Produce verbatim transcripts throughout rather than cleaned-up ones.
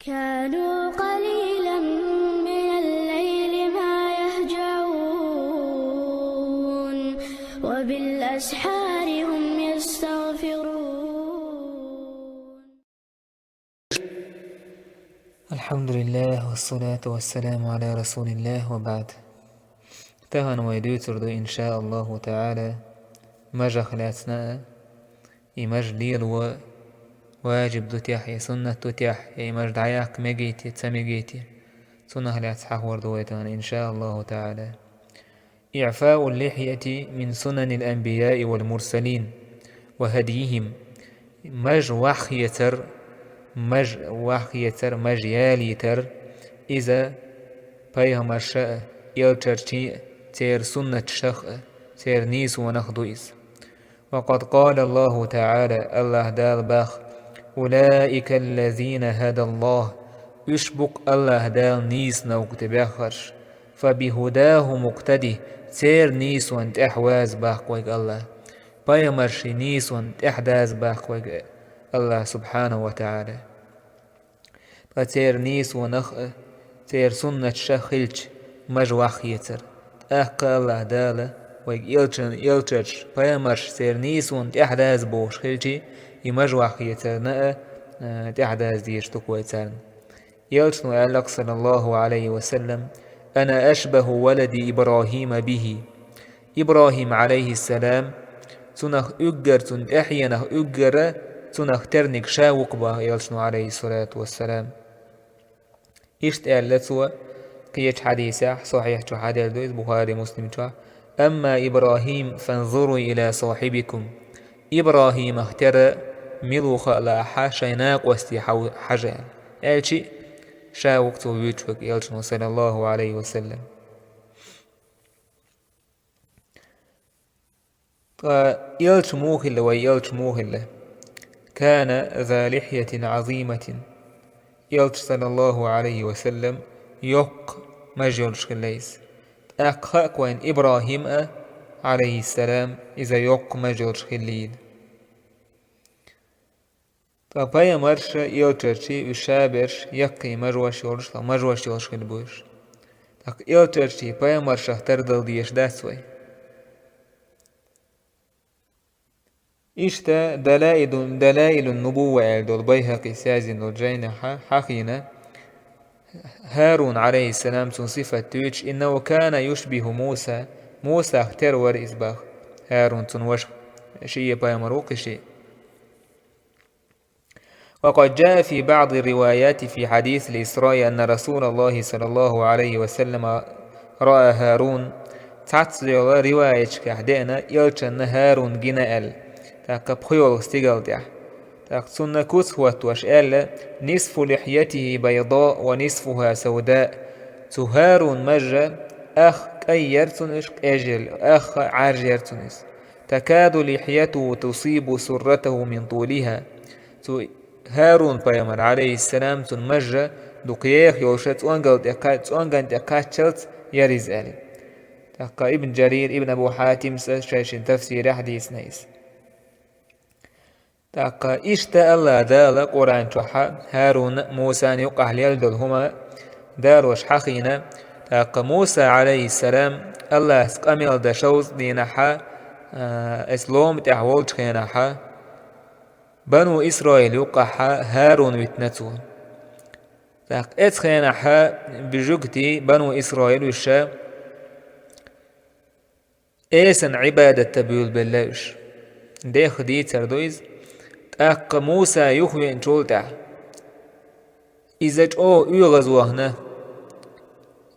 كانوا قليلا من الليل ما يهجعون وبالأسحار هم يستغفرون. الحمد لله والصلاة والسلام على رسول الله وبعد. Тахана вай дуьйцур ду, иншааллаху таӀала, мажах лаьцна а, и маж лело важиб ду техь, я суннат ду техь, я и маж дӀаяккха мегий те, ца мегий те. Цунах лаьцна хьахор ду вай тахана, иншааллаху таӀала. إعفاء اللحية من سنن الأنبياء والمرسلين وهديهم. Маж вахъецар, маж вахъецар, маж ялийтар, иза пайхамарша а, элчарчий а, церан суннаташах а, церан нийсонах ду иза. وقد قال الله تعالى, АллахӀ Дала бах: أولئك الذين هدى الله, уьш бу-кх АллахӀ Дала нийса новкъа тӀе баьхнарш, فبهداه مقتده, церан нийсонна тӀехь ваза бах-кх вайга АллахӀ, пайхамарший нийсонна тӀехь даза бах-кх вайга АллахӀ субхьанаху ва таӀала. Ткъа церан нийсонах а, церан суннаташах а хилча, маж вахъецар. ТӀаккха АллахӀ Дала вайга элчан-, элчарш, пайхамарш церан нийсонна тӀехь даза бохуш хилчий, и маж вахъецарна а, а, тӀехь даза дезаш ду-кх вай царна. Элчано аьлла-кх, саллаллаху Ӏалайхи ва саллам: أنا أشبه ولد إبراهيم به. ИбрахӀим, Ӏалайхиссалам, цунах уггар, цунна тӀаьхьенах уггар а, цунах терниг ша ву-кх бах элчано, Ӏалайхиссалату вассалам. Иштта аьлла цо кхечу хьадисехь, сахьихь чу хьаделла ду иза Бухари, Муслим чохь: أما إبراهيم فانظروا إلى صاحبكم. ИбрахӀимах тера мила ву хаалахь, шайн накъосте хьа-, хьажа аьлла. Аьлчи, ша ву-кх цо вуьйцуш верг элчано, саллаллаху Ӏалайхи ва саллам. Ткъа элча муха хилла, вай элча муха хилла? كان ذا لحية عظيمة. Элча, саллаллаху Ӏалайхи ва саллам, йоккха маж йолуш хилла иза. ТӀаккха хаьа-кх вайна ИбрахӀим а, Ӏалайхиссалам, иза йоккха маж йолуш хиллийла. Ткъа пайхамарша, элчарчий, уьш шаберш яккхий мажош йолуш, ткъа мажош йолуш хилла бу уьш. ТӀаккха элчарчий, пайхамаршах тардала дезаш дац вай. Иштта Далаилун-, Далаилун-Нубувва аьлла долу Байхьакъис язйина долу жайнахьа хьахийна, ХӀарун, Ӏалайхиссалам, цуьнан сифат дуьйцуш: إنه كان يشبه موسى, Мусах тера вара иза бах. ХӀарун цуьнан ваша, шиъ пайхамар ву кхин шиъ. وقد جاء في بعض الروايات في حديث الإسراء أن رسول الله صلى الله عليه وسلم رأى هارون. Цхьацца йолу риваяташкахь деана, элчанна ХӀарун гина аьлла, тӀаккха пхоьалгӀа стигала тӀехь. ТӀаккха цунна куц хӀоттош аьлла: نصف لحيته بيضاء ونصفها سوداء. Цу ХӀарун мажа ах кӀай яра цуьнан уьш, къежъелла ах Ӏаьржа яра цуьнан иза. تكاد لحيته تصيب سرته من طولها. Цу ХӀарун пайхамар, Ӏалайхиссалам, цуьнан мажа дукха еха йолуша цӀонгал тӀе кха-, цӀонган тӀе кхаччалц яра иза аьлла. ТӀаккха Ибн Жарир, Ибн Абу Хьатимс а шайн-шайн тафсирехь дийцина иза. ТӀаккха иштта АллахӀ Дала Къуръан чохьа ХӀарунна а, Мусана а юккъахь лелла долу хӀума далош хьахийна. ТӀаккха Муса, Ӏалайхиссалам, АллахӀца къамел дан шовзткъа дийнахьа, а, эс лома тӀехь волчу хенахьа, Бану Исраил юккъахьа ХӀарун витина цо. ТӀаккха эцу хенахьа жуьгтий Бану Исраил уьш Эсан Ӏибадатта буьйлабелла уьш. Дех дийцар ду иза. ТӀаккха Муса юхавеанчул тӀаьхьа иза чӀогӀа оьгӀазвахана,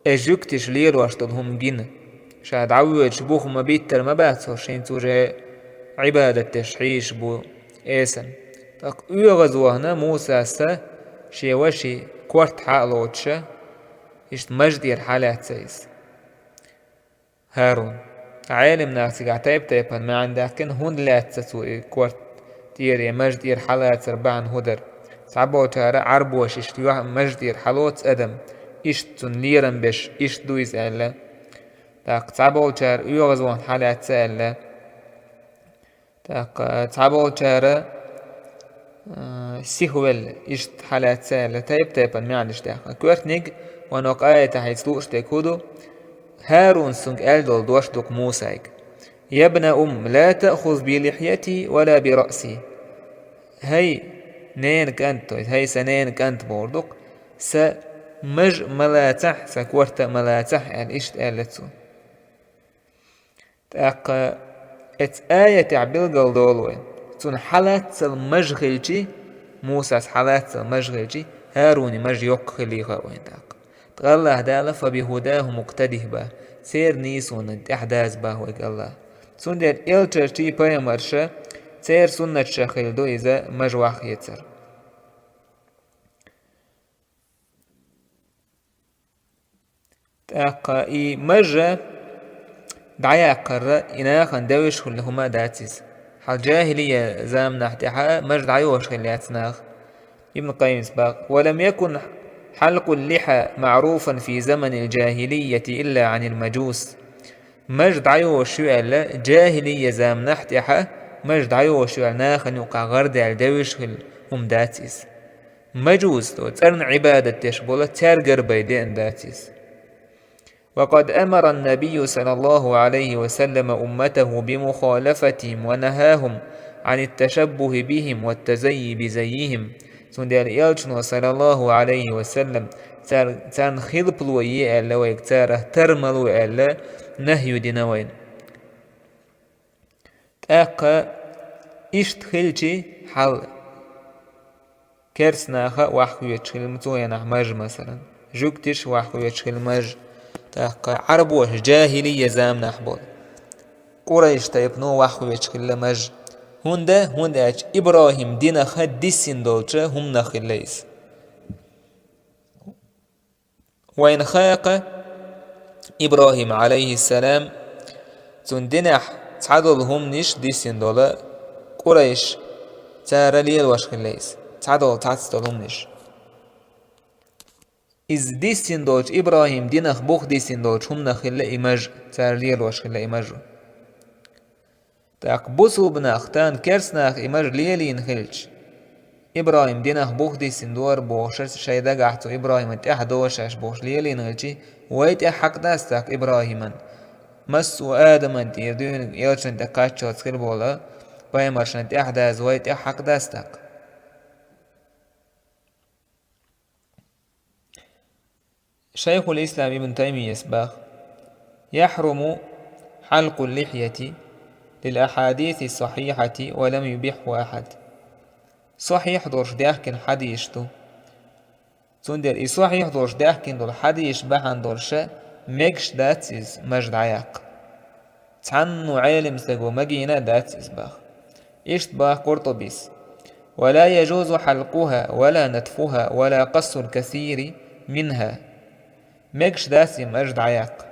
и жуьгташа лелош долу хӀума гина. Ша дӀавоьдуш бух ма биттара ма бац хӀорш, хӀинца уже Ӏибадат деш хьийзаш бу Эсан. ТӀаккха оьгӀазвахана Мусас шен вашин корта хьа а лоцуша, иштта мажа тӀера хьалаьцна иза. ХӀарун. Ӏелам наха цигахь тайп-тайпана маьӀна даьккхина, хӀунда лаьцна цо и корта тӀера, я мажа тӀера хьалацар бахьана хӀун дара. Цхьаболчара Ӏарбоша иштта юьхь-, мажа тӀера хьалоцу адам, иштта цунна лерам беш, иштта ду иза аьлла. ТӀаккха цхьаболчара оьгӀазвахана хьалаьцна аьлла. ТӀаккха цхьаболчара а, сихвел, иштта хьалаьццаьлла, тайп-тайпана маьӀнаш тӀехь. Коьртниг, ван оккха аятахь хьайца лууш дерг хӀун ду, ХӀарунас цуьнга аьлла долу дош ду-кх Мусайга: «يا ابن أم، لا تأخذ بلحيتي ولا برأسي». ХӀай, ненан кӀант, то есть, хӀай, сан ненан кӀант, бохур ду-кх, сан маж а ма лацахь, сан корта а ма лацахь, аьлла, иштта аьлла цо. ТӀаккха эцу аятехь билгалдолу вай, цунна хьалаьццал маж хилчи, Мусас хьалаьццал маж хилчи, ХӀаруни маж йоккха хилийха а вайн тӀаккха. Ткъа Аллаха Дала: «فبهداهم اقتده» бах, церан нийсонан тӀаьхьадаза бах вайга Аллаха. Цундела элчанашчий, пайхамаршчий, церан суннаташах хилла ду иза маж ваххьецар. ТӀаккха и маж дӀаяккхар и нахана девзаш хилла хӀума а дац иза. Хьал джахилия заманахь тӀехь а маж дӀайохуш хилла яц наха. Ибн Къаййимас бах: «ولم يكن حلق اللحى معروفا في زمن الجاهلية إلا عن المجوس». Маж дӀайохуш ю аьлла, джахилия заманахь тӀехь а маж дӀайохуш ю аьлла, нахана юкъахь гӀардаьлла девзаш хилла хӀума дац иза. Мажус, то цӀарна Ӏибадат деш болу, цаьргара бен деана дац иза. وقد أمر النبي صلى الله عليه وسلم أمته بمخالفتهم ونهاهم عن التشبه بهم والتزيي بزيهم. Цундела элчано, саллаллаху Ӏалайхи ва саллам, цар-, царна хилпало е аьлла вайга, царах тар мало аьлла, нахью дина вайна. ТӀаккха иштта хилчи, хьал керстанаха а ваххуьйтуш хилла цу хенахь маж, масалан, жуьгтиша ваххуьйтуш хилла маж, тӀаккха Ӏарбоша джахилия заманахь болу къурайш тайпано ваххуьйтуш хилла маж. ХӀунда? ХӀунда аьлча ИбрахӀим динах диссина долчу хӀуманах хилла иза. Вайна хаьа, ИбрахӀим, Ӏалайхиссалам, цуьнан динехь цхьадолу хӀуманаш диссина долу къурайш, цара лелош хилла иза, цхьадолу цхьацца долу хӀуманаш. Иза диссина долчу, ИбрахӀим динах бух диссина долчу хӀуманах хилла и маж, цара лелош хилла и мажу. ТӀаккха бусулба нах, тахана керстанаха и маж лелийна хилча, ИбрахӀим динах бух диссина дора бохуш, шайн дагахь цу ИбрахӀиман тӀаьхьа догӀуш шаьш бохуш лелийна хилчи, вай тӀаьхьа хьакъ дац тӀаккха ИбрахӀиман? Массо а адаман тӀера дуьйна элчан тӀе кхаччалц хир болу пайхамаршна тӀаьхьа даза вай тӀаьхьа хьакъ дац тӀаккха? Шайхул-Ислам Ибн Таймияс бах: «يحرم حلق اللحية للأحاديث الصحيحة ولم يبحه أحد». Сахьихь долуш даьхкина хьадисаш ду. Цундела и сахьихь долуш даьхкина долу хьадисаш бахьана долуш мегаш дац иза маж дӀаяккха. Цхьанна Ӏелам стага магийна а дац иза бах. Иштта бах Къуртубис: «ولا يجوز حلقها ولا نتفها ولا قص الكثير منها». Мегаш дац и маж дӀаяккха,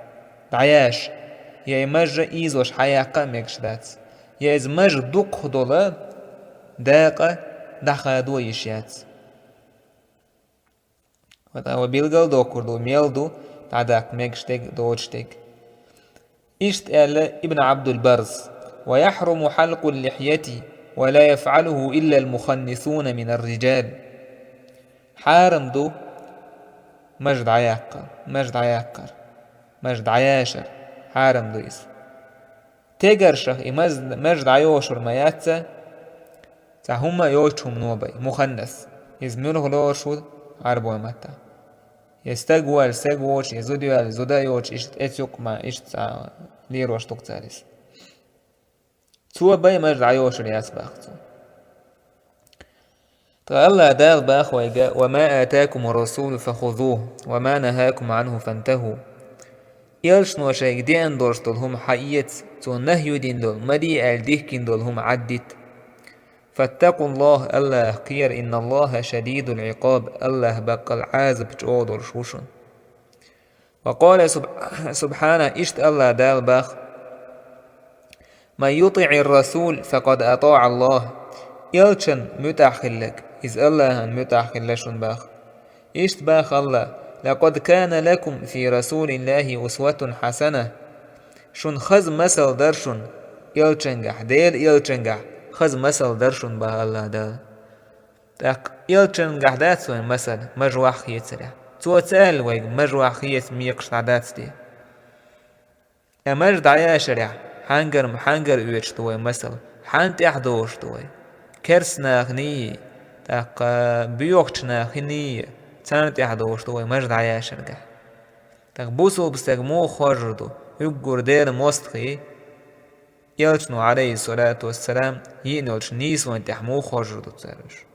дӀаяш, я и маж ийзош хьаяккха а мегаш дац, я иза маж дукхах долу дакъа дӀахадо йиш яц. Ва билгал доккхур ду, мел ду дӀадаккха мегаш дерг, доцуш дерг. Иштта аьлла Ибн Абдул-Баррис: «ويحرم حلق اللحية ولا يفعله إلا المخنثون من الرجال». Хьарам ду маж дӀаяккха, маж дӀаяккхар, маж дӀаяшар, хьарам ду иза. Тегаршах и маз-, маж дӀайошур ма яц, цхьа хӀумма а йоцуш хӀумано бен, муханнас. Иза муьлха лоруш ву Ӏарбойн маттахь? Я стаг ву аьлла стаг воцуш, я зуда ю аьлла зуда а йоцуш, иштта эцу юкъа ма, иштта цхьа лелош ду-кх цара иза. Цо бен маж дӀайошур яц бах цо. Ткъа Аллах Дала бах вайга: «وما آتاكم الرسول فخذوه وما نهاكم عنه فانتهوا». Элчано шайга деана долуш долу хӀума хьаэца, цо нахью дина долу, ма де аьлла дихкина долу хӀума Ӏаддита. «فاتقوا الله», Аллах кхера, «إن الله شديد العقاب», Аллах баккъал Ӏазап чӀогӀа долуш ву шуна. Ва къала суб-, субхьана, иштта Аллах Дала бах: «من يطع الرسول فقد أطاع الله». Элчан муьтӀахь хилларг, иза Аллахьан муьтӀахь хилла шуна бах. Иштта бах Аллах: «لقد كان لكم في رسول الله أسوة حسنة». Шуна хаза масал дара шуна, элчангахь, Делан элчангахь хаза масал дара шуна бах Аллах Дала. ТӀаккха элчангахь дац вайн масал, мажа ваха хецарехь. Цо ца аьлла вайга, мажа ваха хеца мекхаш дӀадац те. Ткъа мажа дӀаяшарехь, хьангар-, хьангар оьцуш ду вай масал, хьанна тӀехь долуш ду вай? Керста наханий, тӀаккха боьхачу наханий, царна тӀехь долуш ду вай мажа дӀаяшаргахь. ТӀаккха бусулба стаг муха хоржур ду, уггар дера мостагӀий, элчано, Ӏалайхи ссалату вассалам, йиъна йолчу нийсонан тӀехь муха хоржур ду цара уьш?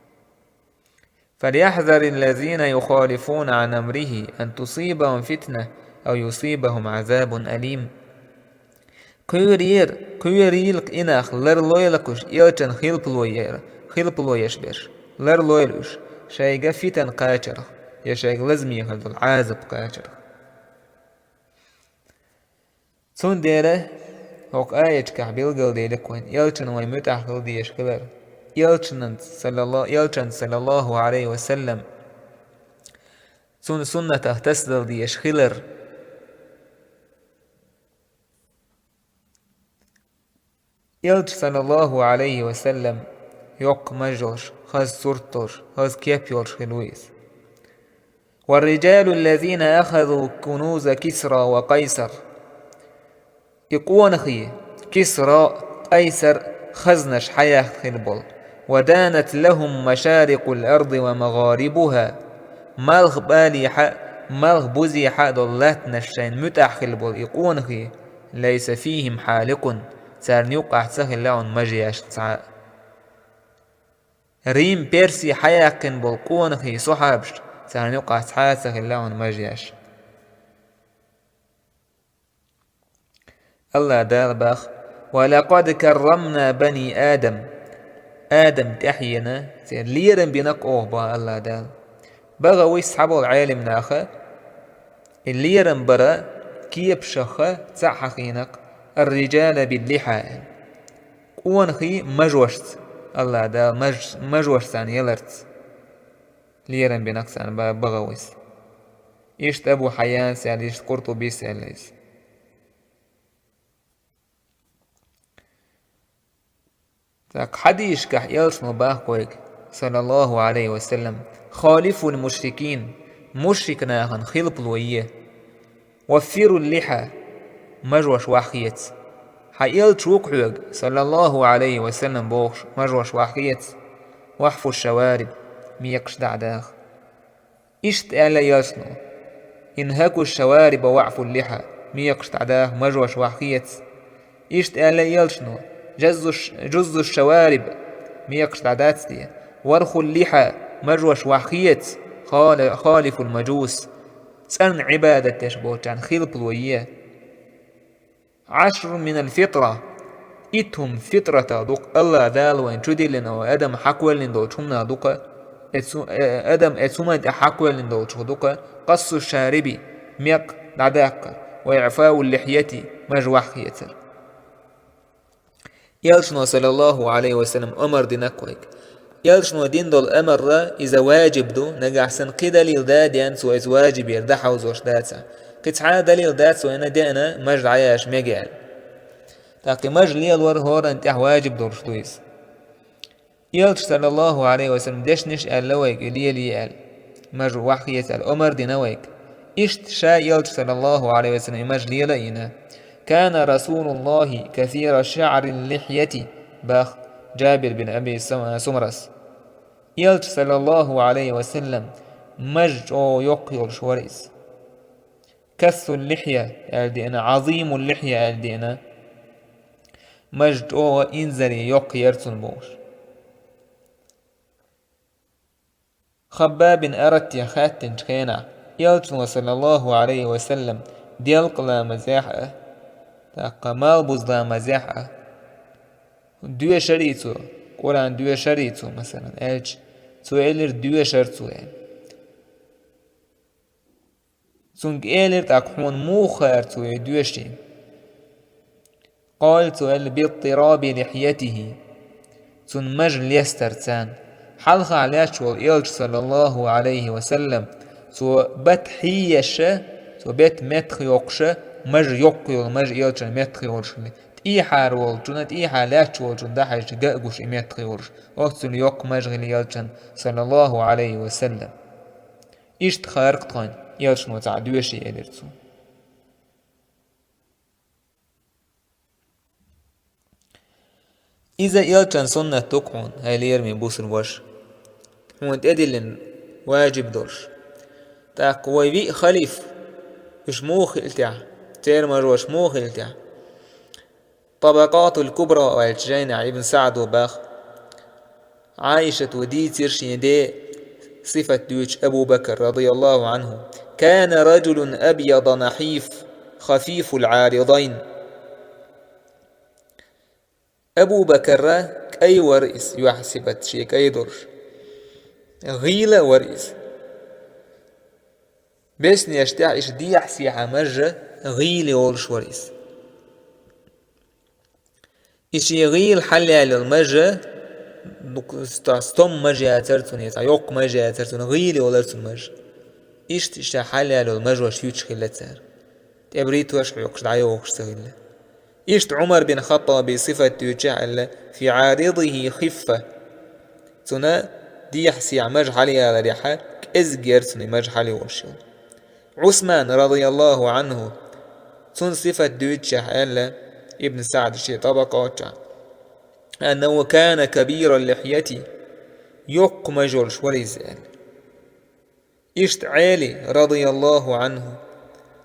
فليحذر الذين يخالفون عن أمره أن تصيبهم فتنة أو يصيبهم عذاب أليم. Кхоьрийла, кхоьрийла-кх и нах, ларлойла-кх уьш элчан хилпало еш, хилпало еш берш, ларлойла уьш, шайга фитан кхачарх, я шайга лазаме хир долу Ӏазап кхачарх. Цундела хӀокху аяташкахь билгалделира-кх вайна элчанна вай муьтӀахь хила дезаш хилар, элчанан, саллалла-, элчанан, саллаллаху Ӏалайхи ва саллам, цуьнан суннатах тасадала дезаш хилар. Элча, саллаллаху Ӏалайхи ва саллам, йоккха маж йолуш, хаза сурт долуш, хаза кеп йолуш хилла ву иза. والرجال الذين أخذوا كنوز كسرى وقيصر. И къонахий, Кисра, Къайсар хазнаш хьаяьхна хилла болу. ودانت لهم مشارق الأرض ومغاربها. Малх балехьа, малх бузехьа долу латтанаш шайна муьтӀахь хилла болу и къонахий, ليس فيهم حالق, царна юккъахь ца хилла хьуна мажеш цхьа а. Рим, Перси хьаяьккхина болу къонахий, сахьабаш, царна юккъахь цхьа а ца хилла хьуна мажеш. АллахӀ Дала боху: ولقد كرمنا بني آدم. Адам тӀаьхьена, церан лерам бина-кх оха, боху АллахӀ Дала. Бахана ву иза цхьаболу Ӏелам наха, и лерам бара кепашха цхьаъ хьахийна-кх, الرجال باللحى аьлла. Къонахий мажошца, АллахӀ Дала маж-, мажош царна яларца. Лерам бина-кх царна, ба-, бахана ву иза. Иштта Абу Хьайяна аьлла, иштта Къуртубис аьлла иза. ТӀаккха хьадисашкахь элчано боху вайга, саллаллаху Ӏалайхи ва саллам: خالفوا المشركين, мушрик нахана хилпало е. وفروا اللحى, мажош ваха хеца. Хьан элча ву-кх хьоьга, саллаллаху Ӏалайхи ва саллам, бохуш, мажош ваха хеца. واعفوا الشوارب, мекхаш дӀа а даха. Иштта аьлла элчано: انحكوا الشوارب واعفوا اللحى, мекхаш дӀа даха, мажош ваха хеца. Иштта аьлла элчано: جزوا الش-, جزوا الشوارب, мекхаш дӀа дац те. وارخوا اللحى, мажош ваха хеца. خال-, خالفوا المجوس, цӀарна Ӏибадат деш болчарна хилпало е. عشر من الفطرة, итт хӀума фитрата ду-кх, АллахӀ Дала вайна чудиллина, адам хьакхоьллина долчу хӀуманах ду-кх, э, цу-, э, адам э цу хӀуманна тӀе хьакхоьллина долчух ду-кх, قص الشارب, мекх дӀадаккхар, وإعفاء اللحية, маж ваха хецар. Элчано, саллаллаху Ӏалайхи ва саллам, омар дина-кх вайга. Элчано дина долу амар, иза важиб ду, нагахь санна кхин далил да а деана, цо иза важиб яра дӀахьовзош дацахь. Кхин цхьа а далил дац вайна деана, маж дӀаяша мега аьлла. ТӀаккха и маж лелор хӀоранна тӀехь важиб долуш ду иза. Элча, саллаллаху Ӏалайхи ва саллам, дешнаш аьлла вайга, и лелае аьлла, маж ваха хеца аьлла, омар дина вайга. Иштта ша элча, саллаллаху Ӏалайхи ва саллам, и маж лела а йина. كان رسول الله كثير شعر اللحية, боху Джабир бин Аби Сам-, Сумрас. Элча, саллаллаху Ӏалайхи ва саллам, маж чӀогӀа йоккха йолуш вара иза. كث اللحية аьлла деана, عظيم اللحية аьлла деана. Маж чӀогӀа инзаре йоккха яра цуьнан бохуш. Хаббаб бин Аратте хаьттинчу хенахь, элчано, саллаллаху Ӏалайхи ва саллам, делкъа ламазехь а, тӀаккха малбуза ламазехь а, доьшарий цо, Къуръан доьшарий цо, масалан, аьлча, цо элира, доьшар цо аьлла. Цуьнга элира тӀаккха, хьуна муха хаьара цо и доьший? قال, цо аьлла, باضطراب لحيته, цуьнан маж лестарца. Хьалха лаьтташ волу элча, саллаллаху Ӏалайхи ва саллам, цо бат хьийзаш, цо бет меттах йоккхуш, маж йоккха йолу, маж элчан меттах йолуш хили. ТӀехьара волчунна, тӀехьара лаьтташ волчунна дӀахьежача ган а гуш и меттах йолуш, оццул йоккха маж хилла элчанна, саллаллаху Ӏалайхи ва саллам. Иштта хаьрра тхуна элчано цхьаъ доьший, элира цо. Иза элчан суннат ду-кх хьуна, хӀай лераме бусулба ваша, хьуна тӀедиллина важиб долуш. ТӀаккха вай виъ халифа, уьш муха хилла техьа, церан мажош муха хилла техьа? «Табакъатул Кубра» аьллачу жайнахь Ибн СаӀдо баха, Ӏайшата дийцира шен ден сифат дуьйцуш Абу Бакр, радияллаху Ӏанху: «Кана раджулун абъяду нахьиф, хафифул Ӏаридайн». Абу Бакр кӀай вара иза, юьхь-сибат шен кӀай долуш. ГӀийла а вара иза. Беснеш тӀехь иштта дехьа-сехьа маж гӀийла йолуш вара иза. И шен гӀийла хьалаяьлла йолу маж, дукха ста-, стом маж яцара цуьнан, я цхьа йоккха маж яцара цуьнан, гӀийла йолура цуьнан маж. Иштта и ша хьалаяьлла йолу мажош юьтуш хилла цара. ТӀебритош а хьоькхуш, дӀайохуш ца хилла. Иштта Ӏумар бин Хаттаба сифат дуьйцучехь аьлла: «Фи Ӏаридихи хиффа». Цуьнан дехьа-сехьа маж хьалаяларехь кӀезиг яра цуьнан и маж хьалайолуш йолу. Ӏусман, радияллаху Ӏанху, цуьнан сифат дуьйцучехь аьлла Ибн СаӀда шен Табакъатехь: «Аннаху кана кабирал лихьяти», йоккха маж йолуш вара иза аьлла. Иштта Ӏели, радияллаху Ӏанху,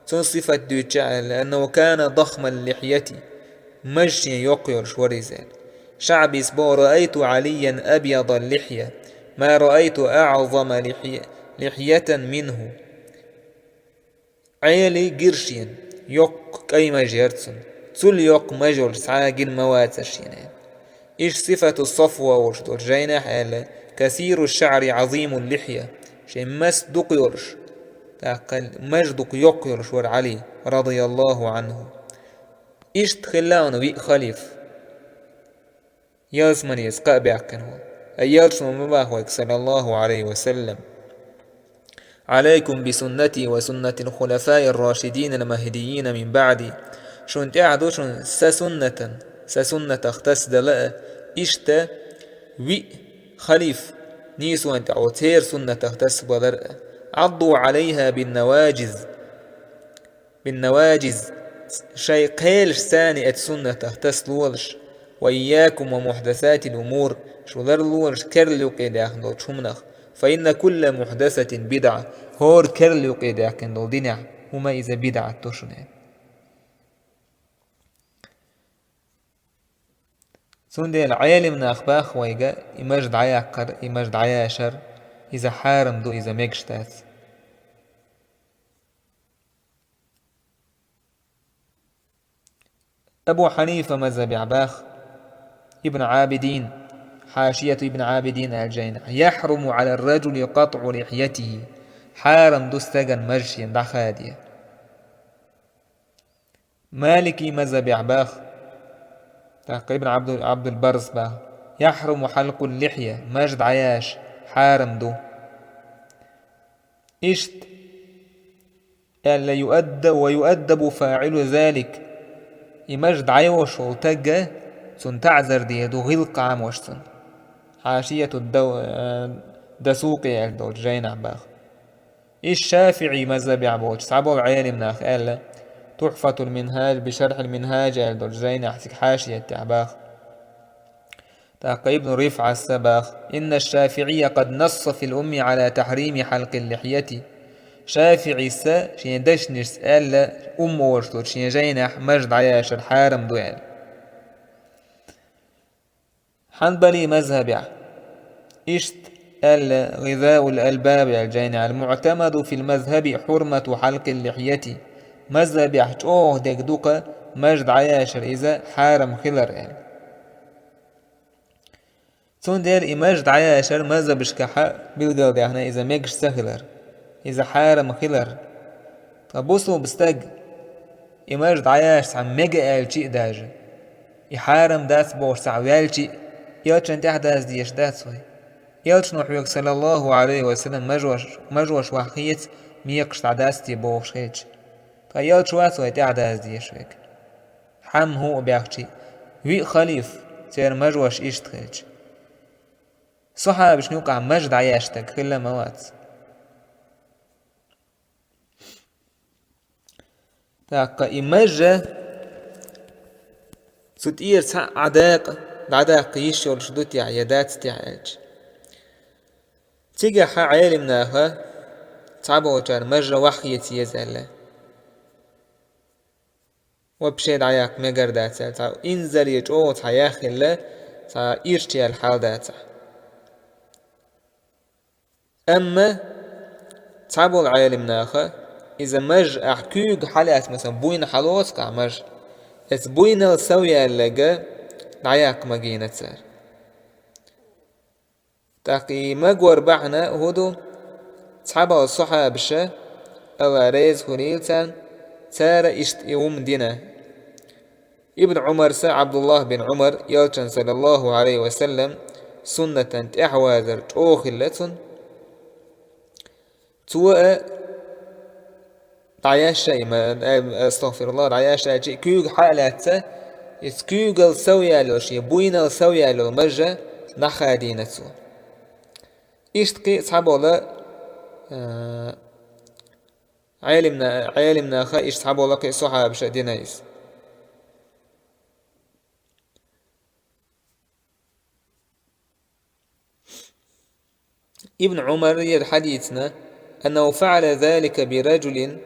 цуьнан сифат дуьйцучехь аьлла: «Аннаху кана дахмал лихьяти», маж шен йоккха йолуш вара иза аьлла. ШаӀбис боху: «Раайту Ӏалийян абъядал лихья, ма раайту аӀзама лихья-, лихьятан минху». Ӏели гира шена, йоккха кӀай маж яра цуьнан, цул йоккха маж йолуш цхьа а гина ма вацара шена аьлла. Иштта Сифату Сафва олуш долчу жайнахь аьлла: «Касиру шаӀри Ӏазимул лихья», шен мас дукха йолуш, тӀаккха маж дукха йоккха йолуш вара Ӏали, радияллаху Ӏанху. Иштта хилла хьуна виъ халифа. Ялсаманеца кхаъ баьккхина волу. Ткъа элчано ма боху вайга, саллаллаху Ӏалайхи ва саллам: «Ӏалайкум би суннати ва суннатил хулафаир рашидинал махдийина мин баӀди». Шуна тӀехь ду шуна сан суннатан, сан суннатах тасадала а, иштта виъ халиф нийсонан тӀехь волу церан суннатах тасабалар а. «Ӏадду Ӏалайха бин наваджиз». «Бин наваджиз», шайн кхелашца оцу суннатах тасалолаш, «ва ийякум ва мухьдасатил умур», шу ларлолаш керла юкъе даьхна долчу хӀуманах, «фа инна кулла мухьдасатин бидӀа», хӀора керла юкъе даьккхина долу динехь хӀума иза бидӀат ду шуна. Цундела Ӏелам нах боху вайга, и маж дӀаяккхар, и маж дӀаяшар, иза хьарам ду, иза мегаш дац. Абу Хьанифа мазхабехь боху Ибн Ӏабидин, Хьашияту Ибн Ӏабидин аьлла жайнахь: «Яхьруму Ӏалар раджули къатӀу лихьятихи», хьарам ду стагана маж шена дӀахаде. Малики мазхабехь боху, тӀаккха Ибн Ӏабдул-, Ӏабдул-Баррас боху: «Яхьруму хьалкъул лихья», маж дӀаяша хьарам ду. Иштта аьлла: «Юадда-, ва юаддабу фаӀилу залик». И маж дӀайошуш волу стаг, цунна таӀзар дийр ду гӀиллакх Ӏамош цунна. Хьашияту Дав-, э, Дасукъи аьлла долчу жайнахь боху. Иза ШафиӀи мазхабехь болчу цхьаболу Ӏелам наха аьлла, Тухьфатул Минхаж би шархьил Минхаж аьлла долчу жайнахь цига хьашият тӀехь боху. ТӀаккха Ибн РифӀас боху: «Инна шафиӀийя къад насса фил умми Ӏала тахьрими хьалкъил лихьяти». ШафиӀис шен дешнашца аьлла, умма олуш долчу шен жайнахь маж дӀаяшар хьарам ду аьлла. Хьанбали мазхабехь иштта аьлла ГӀизаул Албаб аьлла жайнахь: «Ал-муӀтамаду фил мазхаби хьурмату хьалкъил лихьяти». Мазхабехь чӀогӀа дерг ду-кх маж дӀаяшар, иза хьарам хилар аьлла. Цундела и маж дӀаяшар мазхабашкахь билгалдаьхна иза мегаш ца хилар, иза хьарам хилар. Ткъа бусулба стаг, и маж дӀаяша цхьа мега аьлчи а даже, и хьарам дац бохуш цхьа ваьлчи а, элчанна тӀаьхьадаза дезаш дац вай? Элчано хьоьга, саллаллаху Ӏалайхи ва саллам, мажош, мажош ваха хеца, мекхаш дӀадац те бохуш хилча, ткъа элча вац вай тӀаьхьадаза дезаш вайга? Ӏам хӀуъа баьхчи, виъ халифа, церан мажош иштта хилча. Сахьабашна юкъахь маж дӀаяьшнарг хилла ма вац. ТӀаккха и маж цу тӀера цхьаъ Ӏа дакъа, дӀадаккха йиш йолуш ду техьа я дац техьа аьлча. Цигахь Ӏелам наха цхьаболчара маж ваххеца еза аьлла. Вообще дӀаяккха мегар дац аьлла, цхьа инзаре чӀогӀа цхьа яхъелла, цхьа ирчъяьлла хьал дацахь. Амма цхьаболу Ӏелам наха иза маж ахь куьйга хьалаьцна, масалан, буйна хьалоцу ахь маж, эца буйнал сов яьлларг дӀаяккха магийна цара. ТӀаккха и магор бахьана хӀун ду? Цхьаболу сахьабаша, Алла реза хуьлийла царна, цара иштта и хӀума дина. Ибн Ӏумарса, Ӏабдуллах бин Ӏумар, Элчан, саллаллаху Ӏалайхи ва саллам, суннатан тӀаьхьавазар чӀогӀа хилла цунна. Цо а дӀаяьшша и ма-, э, астагфируллах, дӀаяьшшачи куьйга хьа а лаьцна, иза куьйгал сов яьлла йолуш, я буйнал сов яьлла йолу мажа нахадийна цо. Иштта кхин а цхьаболу, э, Ӏелимна-, Ӏелимнаха иштта цхьаболу кхин а сахьабаша дина иза. Ибн Ӏумарера хьадийцина: «أنه فعل ذلك برجل،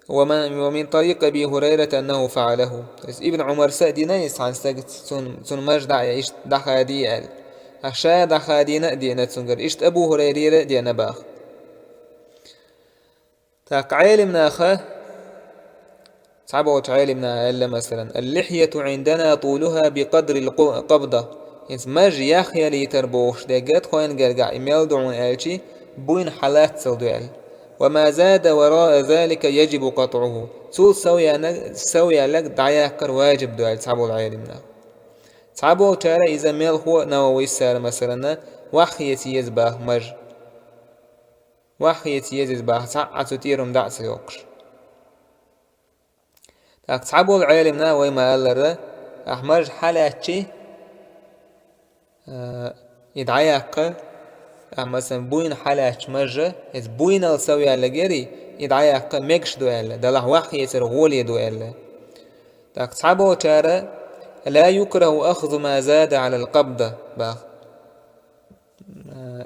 ومن، ومن طريق أبي هريرة أنه فعله». То есть Ибн Ӏумарса а дина иза цхьана стага, цун, цун маж дӀа а иштта дӀахадий аьлла. Ткъа ша дӀахадийна а деана цуьнгара, иштта Абу ХӀурайрера а деана баха. ТӀаккха Ӏелимнаха, цхьаболчу Ӏелимнаха аьлла, масалан: «اللحية عندنا طولها بقدر الق-، القبضة». ХӀинца маж яхъялийтар бохуш дерг тхойн гергахь и мел ду хьуна аьлчи, буйна хьалаццал ду аьлла. «وما زاد وراء ذلك يجب قطعه». Цул сов яьннарг, сов яьлларг дӀаяккхар важиб ду аьлла цхьаболу Ӏелимнаха. Цхьаболчара иза мелхо а, Нававис цара, масалан, ваххеца еза баха маж. Ваххеца еза иза баха, цхьа а цу тӀера хӀума дӀа а ца йоккхуш. ТӀаккха цхьаболу Ӏелимна вай ма-аллара, ахь маж хьалаьцчи, а, и дӀаяккха, ахь, масалан, буйна хьалаьцча мажа, иза буйнал сов яьлларг яри, и дӀаяккха мегаш ду аьлла, далахь ваххецар гӀоле ду аьлла. ТӀаккха цхьаболчара: «لا يكره أخذ ما زاد على القبضة», баха.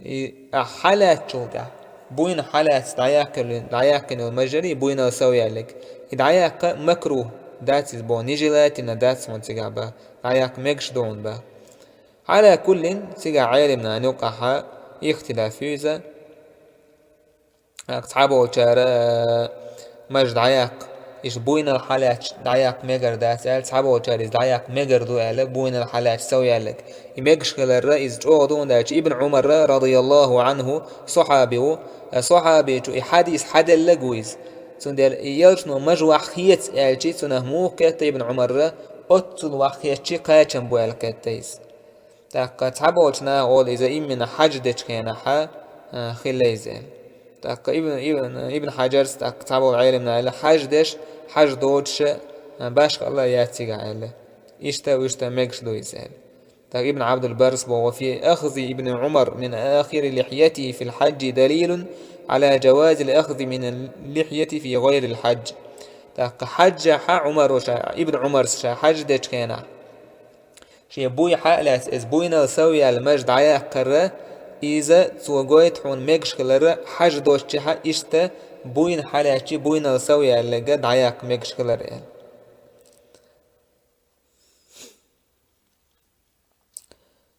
И ахь хьалаьцчул тӀаьхьа, буйна хьалаьцна дӀаяьккхина, дӀаяьккхина йолу мажари буйнал сов яьлларг, и дӀаяккха макрух дац иза боху, нежелательно дац хьуна цигахь баха, дӀаяккха мегаш ду хьуна баха. Ӏала куллин, цигахь Ӏелимнана юкъахь ихтилаф ю иза. Цхьаболчара, э, маж дӀаяккха, иштта буйнал хьалаьцча дӀаяккха мегар дац аьлла, цхьаболчара иза дӀаяккха мегар ду аьлла, буйнал хьалаьцча сов яьлларг. И мегаш хиларра иза чӀогӀа ду, хӀунда аьлча Ибн Ӏумарра, радияллаху Ӏанху, сахьаби ву, э, сахьабичо и хьадис хьаделларг ву иза. Цундела и элчано маж ваххеца аьлчи, цунах муха кхетта Ибн Ӏумарра, оццул ваххеца кхачам бу аьлла кхетта иза. ТӀаккха цхьаболчу наха олу иза иммина хьаж дечу хенахь, а, хилла иза аьлла. ТӀаккха Ибн, Ибн, Ибн Хьаджарс, тӀаккха цхьаболу Ӏелимна аьлла, хьаж деш, хьаж доцуша, а, башхалла яц цигахь аьлла. Иштта, иштта мегаш ду иза аьлла. ТӀаккха Ибн Ӏабдул-Баррс боху: «وفي أخذ ابن عمر من آخر لحيته في الحج دليل على جواز الأخذ من اللحية في غير الحج». ТӀаккха хьаджехь Ӏумаро ша, Ибн Ӏумарс ша хьаж дечу хенахь, шен буй хьа а лаьцна, иза буйнал сов яьлла маж дӀаяккхарра, иза цо гойту хьуна мегаш хиларра, хьаж доцчехьа иштта буйна хьалаьцчи, буйнал сов яьлларг дӀаяккха мегаш хилар аьлла.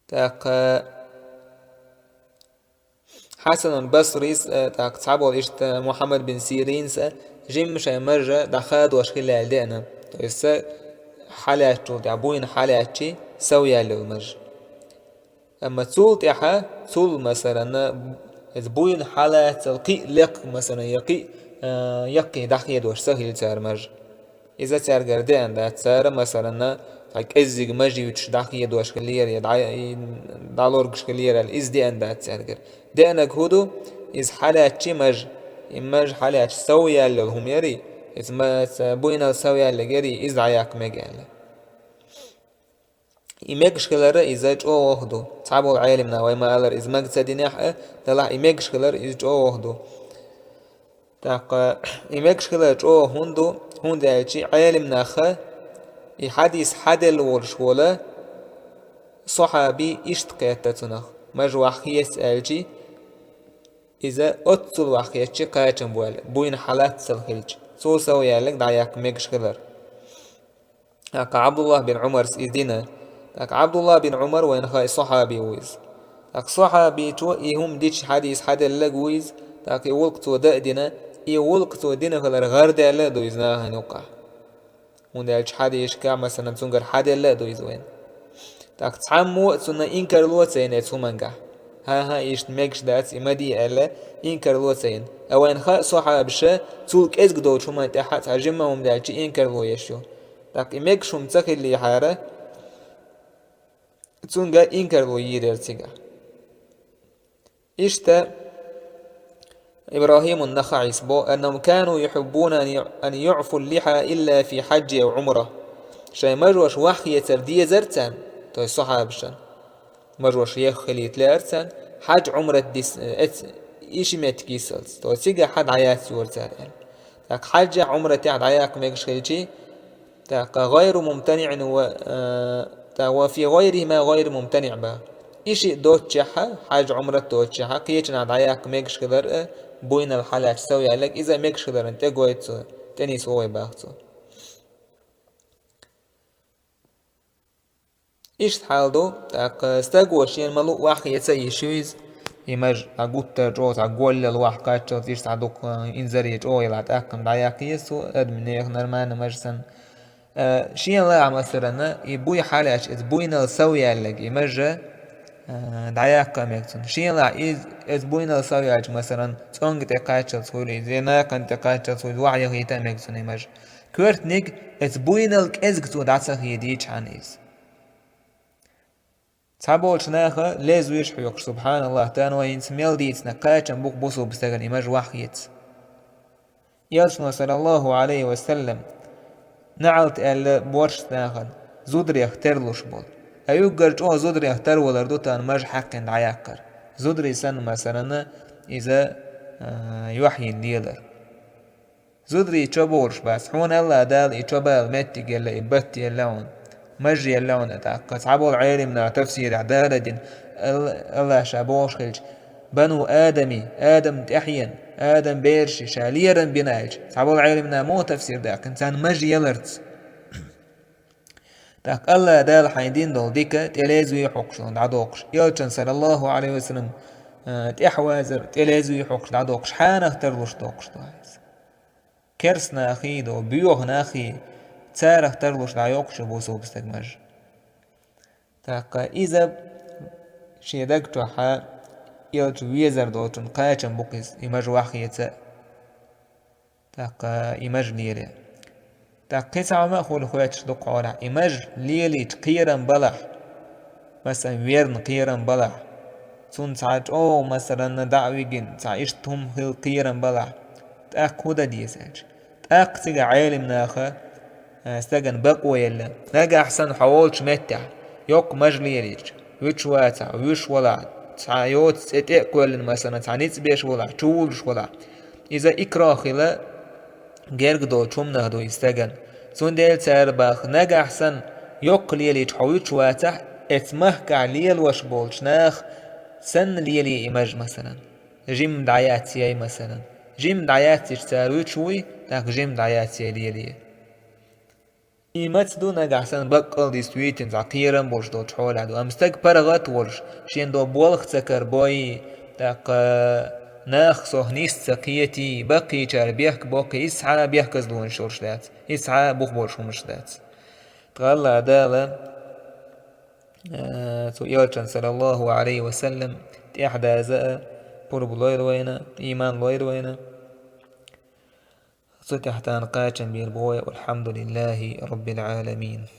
ТӀаккха Хьасанул Басрис, э, тӀаккха цхьаболу иштта Мухьаммад бин Сиринс, э, жимма шайн мажа дӀахадош хилла аьлла деана. То есть, э, хьалаьцчул тӀаьхьа, буйна хьалаьцчи, сов яьлла йолу мажа. Амма цул тӀаьхьа, цул, масалан, иза буйна хьалацал кхин а лекха, масалан, я кхин а, э, яккхий дӀахедош ца хилла цара мажа. Иза цаьргара деана дац, цара, масалан, цхьа кӀеззиг мажа юьтуш дӀахедош хиллера, я дӀа-, и дӀалоргуш хиллера аьлла, иза деана дац цаьргара. Деанарг хӀун ду? Иза хьалаьцчи мажа, и мажа хьалаьцча сов яьлла йолу хӀума яри, Иза ма-, ца буйнал сов яьлларг яр, иза дӀаяккха мега аьлла. И мегаш хилар иза чӀогӀа хӀама ду. Цхьаболу Ӏеламнаха вай ма-аллара, иза мага ца динехь а, делахь и мегаш хилар иза чӀогӀа хӀама ду. ТӀаккха и мегаш хилар чӀогӀа хӀунда ду, хӀунда аьлча Ӏеламнаха и хьадис хьаделла волуш волу сахьаби иштта кхетта цунах, мажа ваха хета аьлча, иза оццул ваха хетча кхачам бу аьлла, буйна хьалаццал хилча, цо сов яьлларг дӀаяккха мегаш хилар. ТӀаккха Ӏабдуллах бин Ӏумарс иза дина. ТӀаккха Ӏабдуллах бин Ӏумар вайна хаьа сахьаби ву иза. ТӀаккха сахьабичо и хӀума дича хьадис хьаделларг ву иза, тӀаккха и гӀуллакх цо дан а дина, и гӀуллакх цо дина хилар гӀардаьлла а ду иза нахана юккъахь. ХӀунда аьлча хьадисашкахь, масалан, цуьнгара хьаделла а ду иза вайна. ТӀаккха цхьаммо а цунна инкарло а ца йина оцу хӀумангахь. ХӀан-хӀа, иштта мегаш дац, и ма де аьлла, инкарло а ца йина. Ткъа вайна хаьа сахьабаша цул кӀезиг долчу хӀуманна тӀехь а цхьа жимма хӀума даьлча инкарло еш ю. ТӀаккха и мегаш хӀума ца хиллехьара, цуьнга инкарло йийр яра цигахь. Иштта ИбрахӀимун-Нахаъис бо: «أنهم كانوا يحبون أن ي-، أن يعفوا اللحى إلا في حج أو عمرة». Шайн мажош ваха хецар дезара царна, то есть сахьабашна. Мажош еха хилийта лаьара царна, хьаьж-Ӏумрат дис-, эц-, и ши меттиг йисалц. То есть цигахь дӀаяц йора цара аьлла. ТӀаккха хьаьжехь, Ӏумратехь дӀаяккха мегаш хилчий, тӀаккха غير ممتنع و، э, тӀаккха وفي غيرهما غير ممتنع боху. И шиъ доцучехь, хьаьж-Ӏумрат доцучехь, кхечанхьа дӀаяккха мегаш хилар а, буйнал хьалаьцча сов яьлларг, иза а мегаш хиларна тӀе гойту цо, тӀенисво вай боху цо. Иштта хьал ду, тӀаккха стаго шена ма-луъу ваха хеца йиш ю иза. И мажа цхьа гуттар а чӀогӀа цхьа голлал ваха кхаччалц, иштта цхьа дукха инзаре чӀогӀа ялахь тӀаккха-м дӀаяккха еза цо, адамийн нехан нормально мажа санна. Э, шена лаахь, масалан, и буй хьалаьцча, иза буйнал сов яьлларг, и мажа, э, дӀаяккха мега цунна. Шена лаахь, иза, иза буйнал сов яьлча, масалан, цӀонга тӀе кхаччалц хуьлу иза, я накхан тӀе кхаччалц хуьлу иза, ваха яхийта а мега цунна и мажа. Коьртаниг, иза буйнал кӀезиг цо дӀа ца хедийчхьана иза. Цхьаболчу наха леза вуьйш хьоькхуш, субхьаналлахӀ, тахана вай хӀинца мел дийцинарг кхачам бу-кх бусулба стагана и мажа ваха хеца. Элчано, саллаллахӀу Ӏалайхи ва саллам, наӀалт аьлла боьршачу нахана, зударех терлуш болу. Ткъа уггар чӀогӀа зударех тарвалар ду тахана мажа хьаькхна дӀаяккхар. Зударий санна, масалан, иза, а, юьхь йина лелар. Зударий чо болуш бац. Хьуна АллахӀ Дала и чо бала меттиг елла, и батт елла хьуна. Мажа елла хьуна тӀаккха. Цхьаболу Ӏеламнаха тафсирехь Дала дина, Ал-, АллахӀа Ша бохуш хилча, бану Адами, Адам тӀаьхьенан, Адам бераши Ша лерам бина аьлча, цхьаболу Ӏеламнаха муха тафсир даьккхина, царна мажа яларца. ТӀаккха АллахӀ Дала хьайна дина долу дика тӀе леза вуьйш хьоькхуш дӀадоккхуш, Элчан, саллаллахӀу Ӏалайхи ва саллам, а, тӀаьхьавазар тӀе леза вуьйш хьоькхуш дӀадоккхуш, хьанах тарлуш доккхуш ду хьайца. Керстанахий ду, боьха нахий, царах тарлуш дӀайоккхуш ю бусулба стаг мажа. ТӀаккха иза шен даг чохь а Элча везар долчун кхачам бу-кх иза, и мажа ваха хеца а. ТӀаккха и мажа леле. ТӀаккха кхин цхьа хӀума а хуьлу хоьттуш ду-кх хьолахь, и мажа лелийча кхерам балахь, масалан, верна кхерам балахь, цунна цхьа чӀогӀа, масалан, дӀа а вигина, цхьа иштта хӀума хила кхерам балахь, тӀаккха хӀун дан деза аьлча? ТӀаккха цигахь Ӏеламнаха, а, стагана бакъо елла, нагахь санна хьо волчу меттехь, йоккха мажа лелийча, вуьтуш вацахь, вуьйш валахь, цхьа йоцу цӀе тӀе а кхоьллина, масалан, цхьа ницкъ беш валахь, чу вуллуш валахь, иза икрах хила герга долчу хӀуманах ду и стагана. Цундела цара боху, нагахь санна йоккха лелийча хьо вуьтуш вацахь, эцу махкахь лелош болчу наха санна лелае и мажа, масалан. Жимма дӀаяцъяй, масалан. Жимма дӀаяцйича цара вуьтуш вуй, тӀаккха жимма дӀаяцъяй лелае. И маца ду нагахь санна баккъал дистуьйтина, цхьа кхерам болуш долчу хьолехь ду. Амма стаг паргӀат а волуш, шен до болх ца карабой, тӀаккха нах сох нис ца кхетий, баккхийчара бехк боккхий, иза цхьа а бехказлонаш йолуш дац, иза цхьа а бух болуш хӀуманаш дац. Ткъа АллахӀ Дала, а, цу Элчан, саллаллахӀу Ӏалайхи ва саллам, тӀаьхьадаза а, пурба лойла вайна, ийман лойла вайна. Цу тӀехь тахана кхачам бийр бу вай, валхьамдулиллахӀи роббил Ӏаламин.